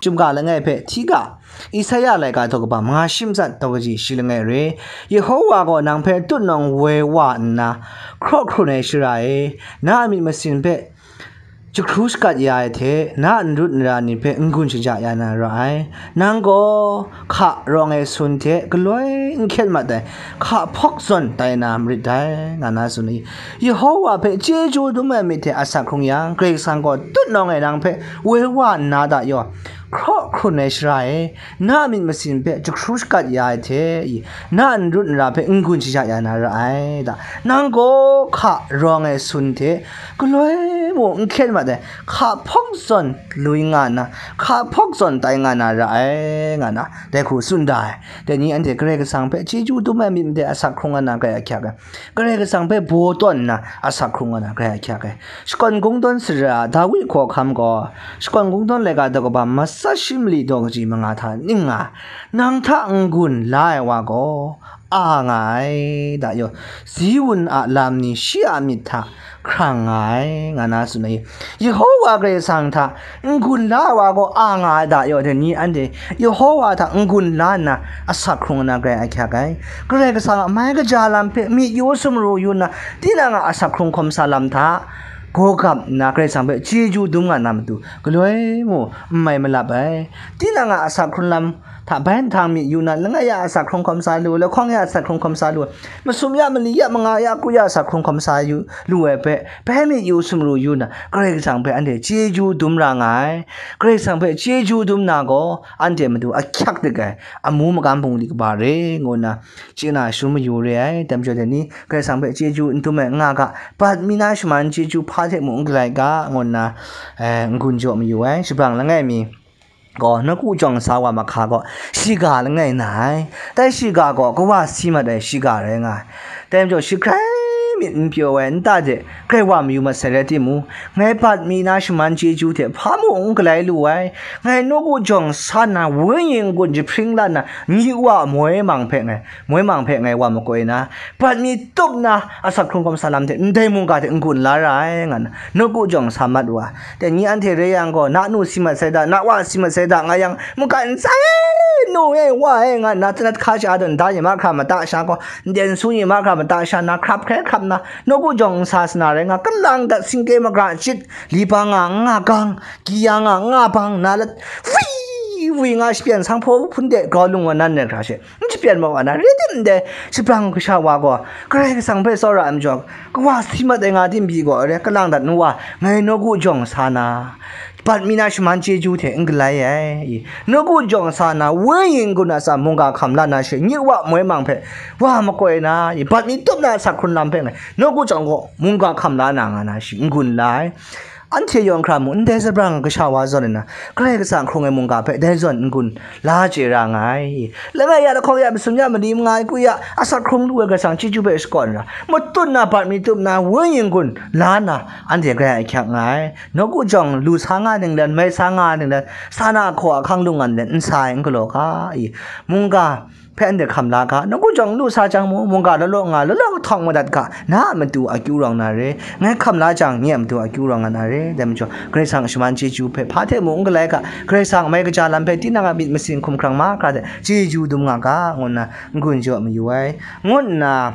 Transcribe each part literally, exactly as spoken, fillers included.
Chyum ga langai hpe hti ga, Isaya laika daw kaba manga shi matsat daw kaji shi langai re. Yehowa gaw nang hpe tutnawng woi wa nna, hkraw hkrun ai shara e, na a myit masin hpe jahkru shakat ya ai hte, na a n-rut n-ra ni hpe n-gun shaja ya na ra ai. Nang gaw hka rawng ai sun hte galoi n hkyen mat ai, hka hpawk zawn tai na marit dai, nga na tsun ai. Yehowa hpe chyeju dum ai myit hte asak hkrung yang, Karai Kasang gaw tutnawng e nang hpe woi wa nna da yaw, hkraw hkrun ai shara e, na a myit masin hpe jahkru shakat ya ai hte, na a n-rut n-ra hpe n-gun shaja ya na ra ai da. Nang gaw hka rawng ai sun hte galoi mung n hkyen mat ai, hka hpawk zawn lui nga nna, hka hpawk zawn tai nga na ra ai, nga na, dai hku tsun da ai. Dai ni anhte Karai Kasang hpe chyeju dum ai myit ndai asak hkrung nga na grai ahkyak ai. Karai Kasang hpe baw tawn nna asak hkrung nga na grai ahkyak ai. Shakawn Kungdawn sara Dawi hkawhkam gaw, Shakawn Kungdawn laika daw kaba matsat shi mali daw kaji manga hta ning nga, nang hta n-gun la ai wa gaw, a nga ai, da yaw, Ziun a lam ni shi a myit hta hkrang nga ai, nga na tsun ai. Yehowa Karai Kasang hta n-gun la ai wa gaw a nga ai da yaw, dai ni anhte Yehowa hta n-gun la nna asak hkrung na grai ahkyak ai. Karai Kasang a mai kaja lam hpe myit yu sumru yu nna, tinang a asak hkrung hkawm sa lam hta gaw gap nna Karai Kasang hpe chyeju dum nga na matu, galoi mung n mai malap ai. Tinang a asak hkrung lam hta bai nhtang myit yu na, langai ya asak hkrung hkawm sa lu, lahkawng ya asak hkrung hkawm sa lu, masum ya, mali ya, manga ya, ku ya asak hkrung hkawm sa yu lu ai hpe, bai myit yu sumru yu na, Karai Kasang hpe anhte chyeju dum ra nga ai. Karai Kasang hpe chyeju dum na gaw, anhte matu ahkyak dik ai, amu makam bungli kaba re, ngu nna, chye na shun mayu re ai. Dai majaw dai ni, Karai Kasang hpe chyeju n dum ai n nga ga, bat mi na shaman chyeju hpa hte mung n galai ga, ngu nna, eh, n-gun jaw mayu ai. Shabrang langai mi gaw, nawku jawng sa wa mahka gaw, shiga langai na ai. Dai shiga gaw, kawa si mat ai shiga rai nga ai. Dai majaw, shi hkrai myit n pyaw ai nta de, grai wa mayu mat sai rai timung, ngai bat mi na shaman chyeju hte hpa mung n galai lu ai. Ngai nawku jawng sa nna, wenyi n-gun jahpring la nna, nyi wa moi mang hpe ngai, moi mang hpe ngai wa makoi na, bat mi tup na, asak hkrung hkawm sa lam hte ndai mungga hte n-gun la ra ai, nga nna, nawku jawng sa mat wa. Dai ni anhte rai yang gaw, na nu si mat sai da, na wa si mat sai da, nga yang, mungga n sai, nu e, wa e, nga nna, tanat hka sha dawn da, yama hkra mata sha gaw, nden su yama hkra mata sha na, hkrap hkrai hkrap na, nawku jawng n sa sana rai nga, kalang dat singke magra chyit, li ba nga, nga gang, gi ya nga, nga bang, na lat, wi, wi nga, shapyan sanghpaw hpun de grau lung wa nan rai hkra she, n shapyan ma wa na, rai tim ndai, shabrang kasha wa gaw, Karai Kasang hpe tsawra ai majaw, kawa si mat ai nga tim pyi gaw, re, kalang dat nu wa, ngai nawku jawng sa na, bat mi na shaman chyeju hte n galai ai, i, nawku jawng sa na, wenyi n-gun a tsa mungga hkam la na she, nyi wa moi mang hpe, wa makoi na, i, bat mi tup na asak hkrun lam hpe ngai, nawku jawng gaw mungga hkam la na nga na shi, n-gun la ai. Anhte yawng hkra mung, ndai shabrang kasha wa zawn nna, Karai Kasang hkrung ai mungga hpe dai zawn n-gun la chye ra nga ai. Langai ya, lahkawng ya, masum ya, mali manga ai, ku ya, asak hkrung lu ai Karai Kasang chyeju hpe shakawn ra, matut na, bat mi tup na, wenyi n-gun la nna, anhte grai ahkyak nga ai. Nawku jawng lu sa nga ninglen, mai sa nga ninglen, sa na hkaw a hkang lung nga ninglen, n sa ai n galaw ga i, mungga hpe anhte hkam la ga, nawku jawng lu sa jang mung, mungga law law nga, law law kahtawng madat ga, na a matu akyu rawng na re, ngai hkam la jang, nye a matu akyu rawng nga na re. Dai majaw, Karai Kasang shaman chyeju hpe hpa hte mung n galai ga, Karai Kasang mai kaja lam hpe tinang a myit masin hkumhkrang mahkra hte chyeju dum nga ga, ngu nna n-gun jaw mayu ai, ngu nna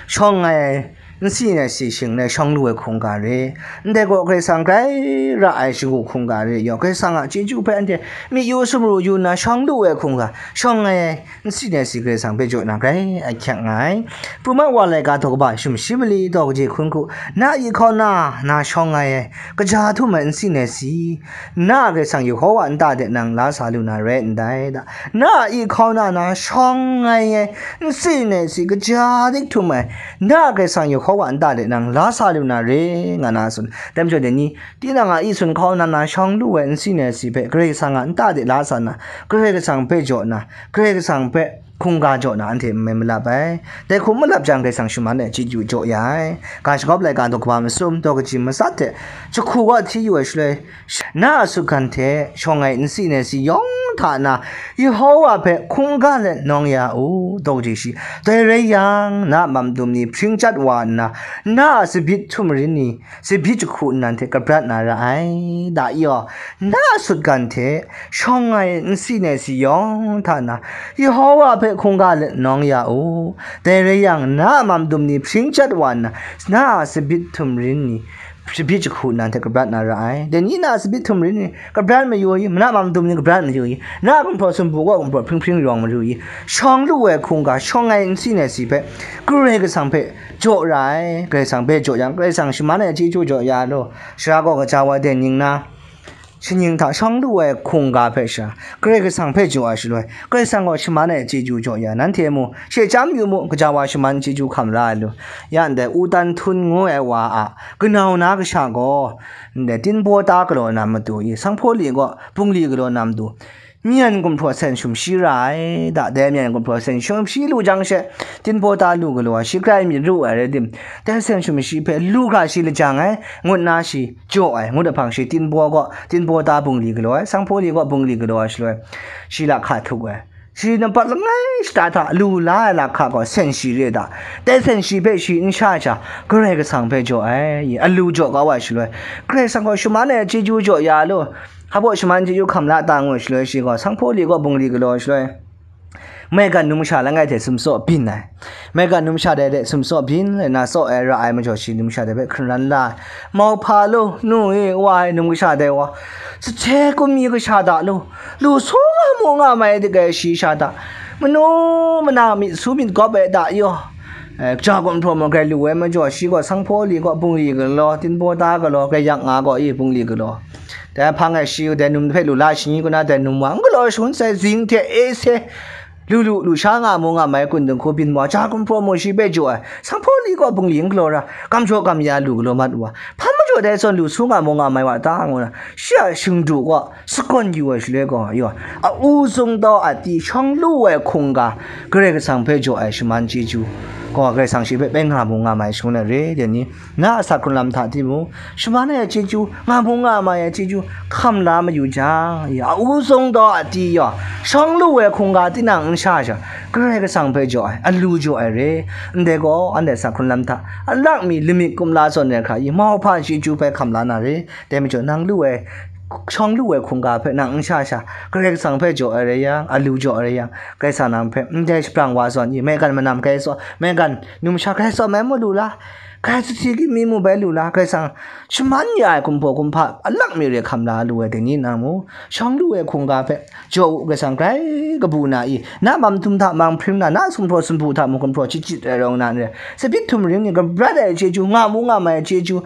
shawng ai, n si nai si shing nai shawng lu ai hkungga re, ndai gaw Karai Kasang grai ra ai shagu hkungga re yaw, Karai Kasang a chyeju hpe anhte myit yu sumru yu nna shawng lu ai hkungga, shawng ai, n si nai si Karai Kasang hpe jaw na grai ahkyak nga ai. Puma wa laika daw kaba shum shi mali daw kaji hkun hku, na a i hkauna na shawng ai, kaja htum ai n si nai si, na a Karai Kasang Yehowa nta de nang la sa lu na rai ndai da. Na a i hkauna na shawng ai, n si nai si, kaja dik htum ai, na a Karai Kasang Yehowa nta de nang la sa lu na re, nga na tsun. Dai majaw dai ni, tinang a i sun hkauna na shawng lu ai n si nai si hpe Karai Kasang a nta de la sa na, Karai Kasang hpe jaw na, Karai Kasang hpe hkungga jaw na anhte n mai malap ai. Dai hku malap jang, Karai Kasang shaman ai chyeju jaw ya ai. Ga shagawp laika daw kaba masum daw kaji matsat hte jahku wa hti yu ai shaloi, na a sutgan hte shawng ai n si nai si yawng hta na, Yehova hpe hkungga let nawng ya u, daw kaji shi. Dai rai yang, na a mam dum ni hpring chyat wa nna, na a tsabyi htum rin ni, tsabyi jahku nnan hte kabrat na ra ai, da yaw, na a sutgan hte shawng ai nsi nai si yawng hta na, Yehova hpe hkungga let nawng ya u. Dai rai yang, na a mam dum ni hpring chyat wa nna, na a tsabyi htum rin ni, tsabyi jahku nnan hte kabrat na ra ai. Dai ni na a tsabyi htum rin ni kabrat mayu i, na a mam dum ni kabrat mayu i, na a gumhpraw sumpu kaw gumhpraw hpring hpring rawng mayu i, shawng lu ai hkungga, shawng ai nsi nai si hpe, Karai Kasang hpe jaw ra ai. Karai Kasang hpe jaw yang, Karai Kasang shaman ai chyeju jaw ya law, sara gaw kaja wa dai ning na, shaning hta shawng lu ai hkungga hpe sha, Karai Kasang hpe jaw ai shaloi, Karai Kasang gaw shaman ai chyeju jaw ya, nanhte mu, she chyam yu mu, kaja wa shaman chyeju hkam la ai lu. Ya ndai Utan Htun ngu ai wa a kanau na kasha gaw, ndai tinbaw ta galaw na matu i, sanghpaw li gaw bungli galaw na matu, myen gumhpraw sen shum shi ra ai, da, dai myen gumhpraw sen shum shi lu jang she, tinbaw ta lu galaw ai, shi grai myit ru ai rai tim, dai sen shum shi hpe lu hkra shi lajang ai, ngut na shi jaw ai, ngut ahpang shi tinbaw gaw, tinbaw ta bungli galaw ai, sanghpaw li gaw bungli galaw ai shaloi, shi lahka htuk ai. Shi nampat langai shata hta lu la ai lahka gaw sen shi re da, dai sen shi hpe shi n sha ai sha, Karai Kasang hpe jaw ai, alu jaw kau ai shaloi, Karai Kasang gaw shaman ai chyeju jaw ya law, hpa baw shaman chyeju hkam la ta ngu shaloi, shi gaw sanghpaw li gaw bungli galaw ai shaloi, maigan numsha langai hte sumtsaw byin ai. Maigan numsha dai hte sumtsaw byin ai na tsaw ai ra ai majaw, shi numsha dai hpe hkungran la ai. Mauhpa lu, nu e, wa e, numsha dai wa, sahte gummi kasha da lu, lu su nga mu nga mai dik ai shi sha da, manu mana myit su myit gawp ai da yaw, eh, ja gumhpraw mu grai lu ai majaw, shi gaw sanghpaw li gaw bungli galaw, tinbaw ta galaw, grai yak nga gaw i bungli galaw. Dai hpang e shi dai num hpe lu la shi ni, kuna dai num wa n galaw shangun sai, zing hte e se, lu lu lu sha nga mu nga mai kun dinghku byin wa, ja gumhpraw mu shi hpe jaw ai, sanghpaw li gaw bungli n galaw ra, gam jaw gam ya lu galaw mat wa, hpa majaw dai zawn lu su nga mu nga mai wa ta ngu na, shi a shingdu gaw sakawn yu ai shaloi gaw, yaw, a u zung daw a ti shawng lu ai hkungga, Karai Kasang hpe jaw ai shaman chyeju gaw, Karai Kasang shi hpe bai nga mu nga mai shangun ai re, dai ni, na a asak hkrung lam hta timung, shaman ai chyeju, nga mu nga mai ai chyeju hkam la mayu jang, ya, a u zung daw a ti yaw, shawng lu ai hkungga tinang n sha sha, Karai Kasang hpe jaw ai, alu jaw ai re. Ndai gaw, anhte asak hkrung lam hta, alak mi lamik kumla zawn ai hkra i, mauhpa chyeju hpe hkam la na re. Dai majaw, nang lu ai, shawng lu ai hkungga hpe nang n sha sha, Karai Kasang hpe jaw ai rai yang, alu jaw ai rai yang, Karai Kasang nang hpe ndai shabrang wa zawn i, maigan manam grai tsaw, maigan numsha grai tsaw mai mu lu la, grai sahti gummi mu bai lu la, Karai Kasang shaman ya ai kumhpaw kumhpa alak mi re hkam la lu ai dai ni nang mu, shawng lu ai hkungga hpe jaw u, Karai Kasang grai kabu na i, na a mam dum hta mang hpring na, na a gumhpraw sumpu hta mung gumhpraw chyit chyit ai rawng na n re, tsabyi htum ring ni kabrat ai chyeju, nga mu nga mai ai chyeju,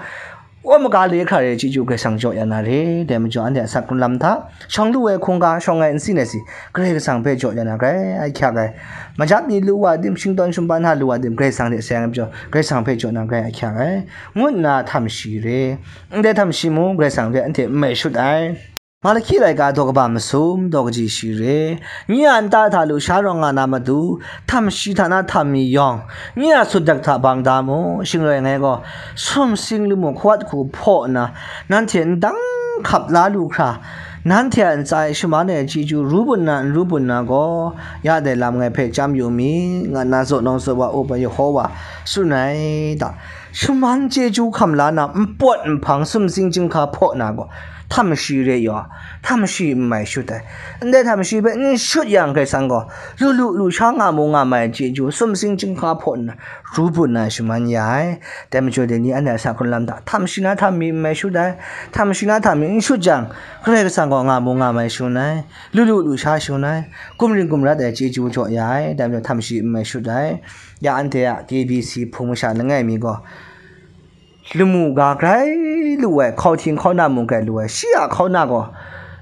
wa maga le hkra re chyeju Karai Kasang jaw ya na re. Dai majaw, anhte asak hkrung lam hta, shawng lu ai hkungga, shawng ai nsi nai si, Karai Kasang hpe jaw ya na grai ahkyak ai. Majat mi lu wa tim, shingtawn sumpan hta lu wa tim, Karai Kasang hte seng ai majaw, Karai Kasang hpe jaw na grai ahkyak ai, ngu nna htam shi re. Ndai htam shi mung Karai Kasang hpe anhte n mai shut ai. Malaki laika daw kaba masum, daw kaji shi re. Nye a nta hta lu sha rawng nga na matu, htam shi hta na htam mi yawng, nye a sutdek hta bang da mu, shing rai ngai gaw, sumsing lamu hkawat hku hpaw nna, nanhte ndang hkap la lu hkra, nanhte a ntsa e shaman ai chyeju ru bun na n ru bun na gaw, ya dai lam ngai hpe chyam yu mi, nga nna zaw nawng zaw wa up ai Yehova tsun ai da. Shaman chyeju hkam la na, npawt nhpang sumsing chyinghka hpaw na gaw, htam shi re yaw, htam shi n mai shut ai. Ndai htam shi hpe n shut yang, Karai Kasang gaw, lu lu lu sha nga mu nga mai chyeju, sumsing chyinghka hpaw nna, ru bun na shaman ya ai. Dai majaw, dai ni anhte a asak hkrung lam hta, htam shi na htam mi n mai shut ai. Htam shi na htam mi n shut jang, Karai Kasang gaw nga mu nga mai shangun ai, lu lu lu sha shangun ai, gumring gumrat ai chyeju jaw ya ai. Dai majaw, htam shi n mai shut ai. Ya anhte a K B C hpung masha langai mi gaw, lamu ga grai lu ai, hkauhting hkauna mung grai lu ai, shi a hkauna gaw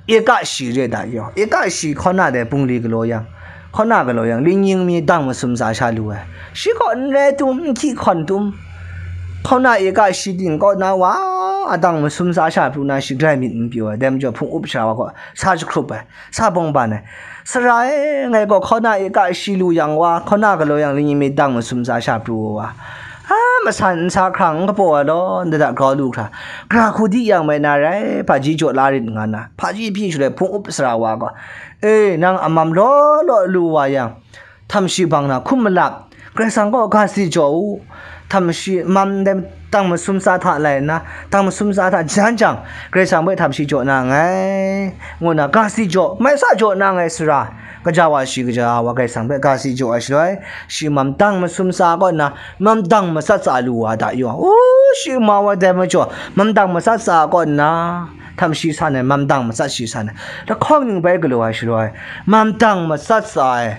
eka shi re da yaw, eka shi hkauna dai bungli galaw yang, hkauna galaw yang, lingning mi dang masum tsa sha lu ai, shi gaw n rai tum, n hti hkawn tum, hkauna eka shi ting kaw na wa, a dang masum tsa sha pru na shi grai myit n pyaw ai, dai majaw hpung up sha wa gaw sa jahkrup ai, sa bawng ban ai, sara e, ngai gaw hkauna eka shi lu yang wa, hkauna galaw yang lingning mi dang masum tsa sha pru wa, a, masan n sa hkrang n kapaw ai law, nda da grau lu hkra, gra hku di yang mai na rai, hpaji jaw la rit nga na, hpaji hpyi shaloi hpung up sara wa gaw, "E, nang amam law law lu wa yang, htam shi bang na hkum malap, Karai Kasang kaw ga si jaw u, htam shi mam dai tang masum tsa hta lai nna, tang masum tsa hta jan jang, Karai Kasang hpe htam shi jaw na nngai," ngu na ga si jaw, mai sa jaw na nngai sara, gaja wa shi gaja wa Karai Kasang hpe ga si jaw ai shaloi, shi mam dang masum tsa kaw nna, mam dang matsat tsa lu wa da yaw. U, shi mau ai dai majaw, mam dang matsat tsa kaw nna, htam shi san ai, mam dang matsat shi san ai, lahkawng ning bai galaw ai shaloi, mam dang matsat tsa ai,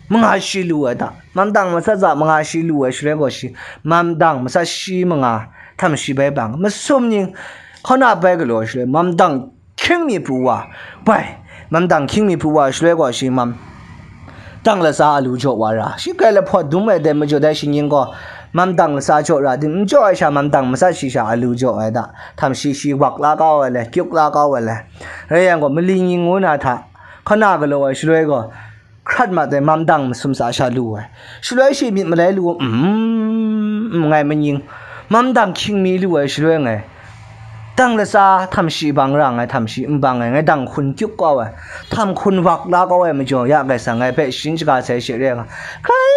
manga shi lu ai da, mam dang matsat tsa manga shi lu ai shaloi gaw shi, mam dang matsat shi manga, htam shi bai bang, masum ning, hkaw na bai galaw ai shaloi, mam dang hkying mi pru wa, bai, mam dang hkying mi pru wa shaloi gaw shi mam dang latsa alu jaw wa ra, shi grai lahpawt dum ai dai majaw dai shinggyim gaw, mam dang latsa jaw ra, din n jaw ai sha mam dang matsat shi sha alu jaw ai da, htam shi shi wak la kau ai le, kyuk la kau ai le, rai yang gaw, mali ning ngu na hta, hkaw na galaw ai shaloi gaw, hkrat mat ai, mam dang masum tsa sha lu ai. Shaloi shi myit malai lu, mm, mm, ngai maning, mam dang hkying mi lu ai shaloi ngai, dang latsa htam shi bang ra ngai, htam shi n bang ai, ngai dang hkun kyuk kau ai, htam hkun wak la kau ai majaw, ya Karai Kasang ngai hpe sharin shaga sai she re nga. Hkrai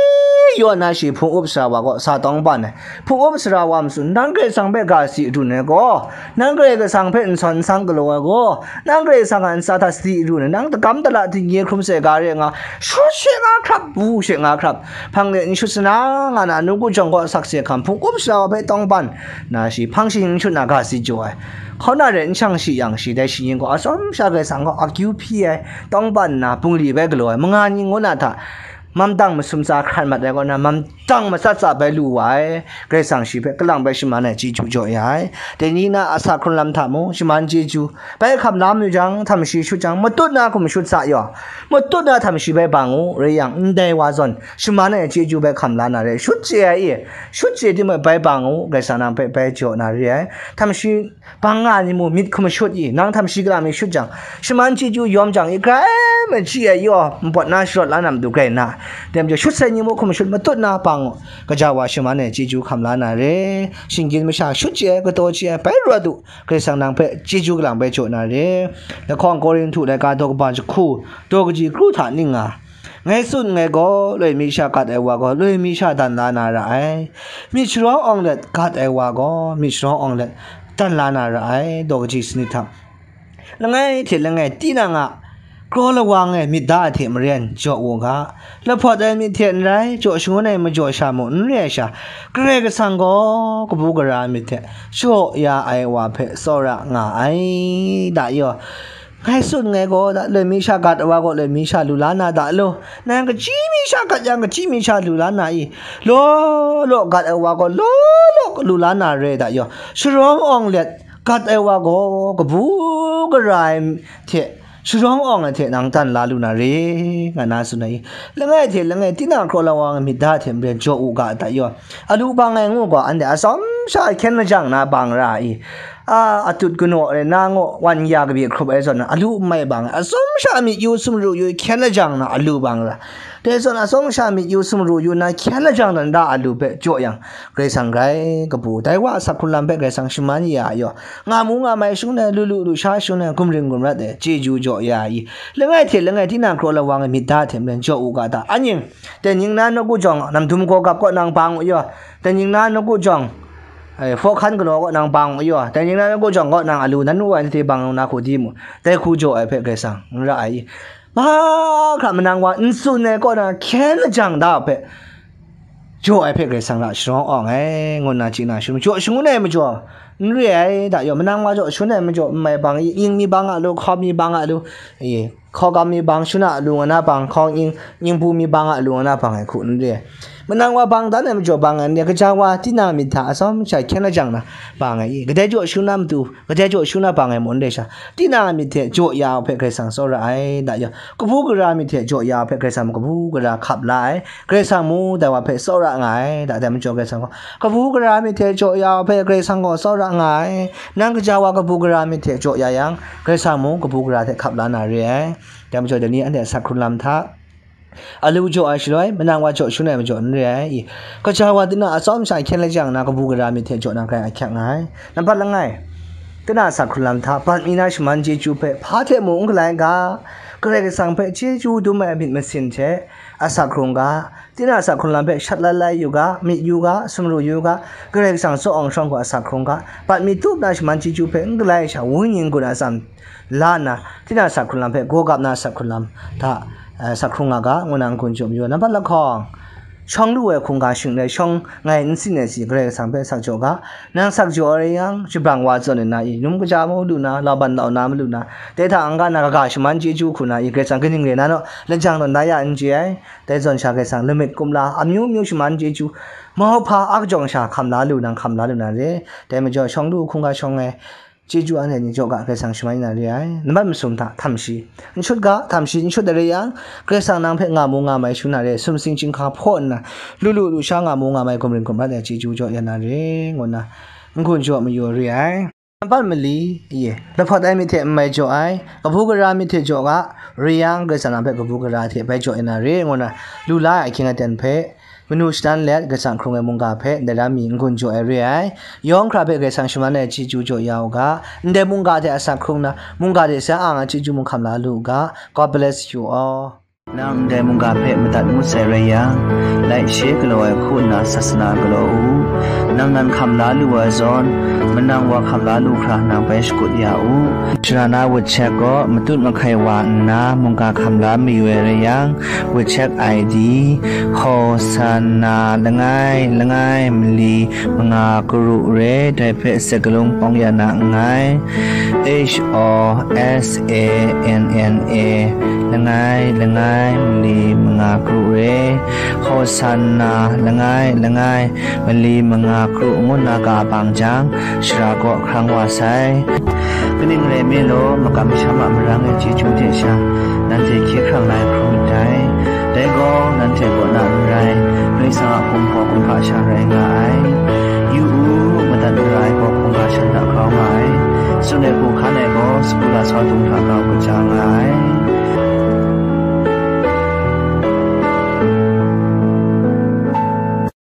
yaw na shi hpung up sara wa gaw sa tawng ban ai. Hpung up sara wa matsun, nang Karai Kasang hpe ga si dun ai gaw, nang Karai Kasang hpe n sawn n sang galaw ai gaw, nang Karai Kasang a ntsa hta sadi lu nna, nang dagam dala dingnye hkrum sai ga re nga, shut she nga hkrap, bu she nga hkrap, hpang de n shut sana, nga na, nawku jawng gaw sakse hkam hpung up sara wa hpe tawng ban na shi, hpang shing n shut na ga si jaw ai. Hkaw na re n shang shi yang shi, dai shinggyim gaw atsawm sha Karai Kasang gaw akyu hpyi ai, tawng ban nna, bungli bai galaw ai, manga ning ngu na hta, mam dang masum tsa hkrat mat ai kaw na, mam dang matsat tsa bai lu wa ai, Karai Kasang shi hpe kalang bai shaman ai chyeju jaw ya ai. Dai ni na a sa hkrun lam hta mung, shaman chyeju bai hkam la mayu jang, htam shi shut jang, matut na hkum shut sa yaw, matut na htam shi bai bang u, rai yang, ndai wa zawn, shaman ai chyeju bai hkam la na re, shut chye ai e, shut chye tim ai bai bang u, Karai Kasang nang hpe bai jaw na re ai, htam shi bang nga ai ni mung myit hkum shut i, nang htam shi kalang mi shut jang, shaman chyeju yawm jang i, grai machyi ai yaw, npawt na sharawt la na matu grai na, dai majaw shut sai ni mung hkum shut matut na bang u, gaja wa shaman ai chyeju hkam la na re, shinggyim masha shut chye ai, kataw chye ai, bai rawt u, Karai Kasang nang hpe chyeju kalang bai jaw na re. Lahkawng Korinhtu laika daw kaba jahku, daw kaji kru hta ning nga, ngai tsun nngai gaw, loi mi sha gat ai wa gaw, loi mi sha dan la na ra ai. Myit sharawng awng let gat ai wa gaw, myit sharawng awng let dan la na ra ai, daw kaji sanit hta. Langai hte langai, tinang a kraw lawang e myit da ai hte maren jaw u ga, lahpawt ai myit hte n rai, jaw shangun ai majaw sha mung n re ai sha, Karai Kasang gaw kabu gara ai myit hte jaw ya ai wa hpe tsawra nga ai, da yaw. Ngai tsun nngai gaw, da, loi mi sha gat ai wa gaw loi mi sha lu la na da law, nang kachyi mi sha gat yang kachyi mi sha lu la na i? Law law gat ai wa gaw law law lu la na re da yaw. Sharawng awng let gat ai wa gaw kabu gara ai hte sharawng awng ai hte nang dan la lu na re, nga na tsun ai. Langai hte langai, tinang kraw lawang ai myit da hte maren jaw u ga da yaw. Alu bang ai ngu gaw, anhte atsawm sha hkyen lajang na bang ra i? A, atut kanaw e na ngaw wan ya kabi hkrup ai zawn, alu n mai bang ai, atsawm sha myit yu sumru yu hkyen lajang na alu bang ra. Dai zawn atsawm sha myit yu sumru yu na hkyen lajang na nta alu hpe jaw yang, Karai Kasang grai kabu, dai wa a sak hkrun lam hpe Karai Kasang shaman ya ai yaw, nga mu nga mai shangun ai, lu lu lu sha shangun ai, gumring gumrat ai chyeju jaw ya ai. Langai hte langai, tinang kraw lawang ai myit da hte maren jaw u ga da, anying, dai ning na nawku jawng, namdum gaw gap kaw nang bang u yaw, dai ning na nawku jawng, ai, hpaw hkan galaw kaw nang bang u yaw, dai ning na nawku jawng kaw nang alu nan wu ai nte bang na hku di mu, dai hku jaw ai hpe Karai Kasang n ra ai. Mahkra manang wa n tsun ai kaw na hkyen lajang da hpe, jaw ai hpe Karai Kasang ra sharawng awng ai, ngu nna chye na shalum, jaw shangun ai majaw n re ai, da yaw, manang wa jaw shangun ai majaw n mai bang i, ing mi bang a lu, hkaw mi bang a lu, i, hkaw gam mi bang shun a lu nga na bang, hkaw ing, ing bu mi bang a lu nga na bang ai hku n re ai. Manang wa bang dan ai majaw bang ai n re, gaja wa tinang myit hta atsawm sha hkyen lajang na bang ai i? Kadai jaw shangun na matu, kadai jaw shangun na bang ai maw n re sha, tinang a myit hte jaw ya ai hpe Karai Kasang tsawra ai, da yaw. Kabu gara myit hte jaw ya ai hpe Karai Kasang mung kabu gara hkap la ai, Karai Kasang mung dai wa hpe tsawra nga ai, da, dai majaw Karai Kasang gaw kabu gara myit hte jaw ya ai hpe Karai Kasang gaw tsawra nga ai. Nang gaja wa kabu gara myit hte jaw ya yang, Karai Kasang mung kabu gara hte hkap la na re ai. Dai majaw dai ni anhte a sak hkrun lam hta, Alu jaw ai shaloi, manang wa jaw shangun ai majaw n re ai. I, kaja wa, tinang a tsawm sha hkyen lajang na kabu gara myit hte jaw na grai ahkyak nga ai. Nampat langai, tinang a sak hkrung lam hta, bat mi na shaman chyeju hpe, hpa hte mung n galai ga, Karai Kasang hpe chyeju dum ai myit masin hte, a sak hkrung ga, tinang a sak hkrung lam hpe shat lai lai yu ga, myit yu ga, sumru yu ga, Karai Kasang tsaw awng shawng gaw a sak hkrung ga, bat mi tup na shaman chyeju hpe n galai sha, wenyi n-gun a atsam la nna, tinang a sak hkrung lam hpe gaw gap na sak hkrung lam hta, eh, sak hkrung nga ga, ngu na n-gun jaw mayu. Nampat lahkawng, shawng lu ai hkungga shing rai shawng ngai n sin ai si Karai Kasang hpe sak jaw ga, nang sak jaw ai rai yang, shabrang wa zawn nna i, num kaja mu lu na, lauban lau na malu na, dai hta n-ga na kaga shaman chyeju hku na i, Karai Kasang kaning re na naw, lajang tawn da ya n chye ai, dai zawn sha Karai Kasang lamik kumla, amyu myu shaman chyeju, mahkra hpa a kajawng sha hkam la lu nang hkam la lu na re, dai majaw shawng lu hkungga shawng ai, chyeju anhte ni jaw ga Karai Kasang shaman na re ai. Nampat masum hta, htam shi. N shut ga, htam shi n shut ai rai yang, Karai Kasang nang hpe nga mu nga mai shangun na re, sumsing chyinghka hpaw nna, lu lu lu sha nga mu nga mai gumring gumrat ai chyeju jaw ya na re, ngu nna, n-gun jaw mayu re ai. Nampat mali, ye, lahpawt ai myit hte n mai jaw ai, kabu gara myit hte jaw ga, rai yang, Karai Kasang nang hpe kabu gara hte bai jaw ya na re, ngu nna, lu la ai ahkying aten hpe, manu shadan let, Karai Kasang hkrung ai mungga hpe, ndai lam mi n-gun jaw ai re ai. Yawng hkra hpe Karai Kasang shaman ai chyeju jaw ya u ga, ndai mungga hte a sak hkrung na, mungga hte sa ang ai chyeju mung hkam la lu u ga. God bless you all. Nang ndai mungga hpe madat ngut sai rai yang, laishe galaw ai hku nna sasana galaw u. Nang nan hkam la lu ai zawn, manang wa hkam la lu hkra nang bai shakut ya u. Sara na WeChat gaw matut mahkai wa nna mungga hkam la mayu ai rai yang, WeChat I D, Hosanna langai langai mali manga karu re, dai hpe sakalung pawng ya na nngai. H O S A N N A langai langai mali manga karu re, Hosanna langai langai mali manga karu ngu nna ga bang jang, shara kaw hkrang wa sai. Kaning rai nme law, makam masham a marang ai chyeju hte sha, nanhte hkye hkrang lai hkrum myit dai. Dai gaw, nanhte kaw na n rai, Karai Kasang a hpung hpaw kumhpa sha rai nga ai. Yu u, madat mara ai gaw hkungga shan hta grau nga ai. Tsun ai hku hkan ai gaw, sagu lasau dung hta grau kaja nga ai.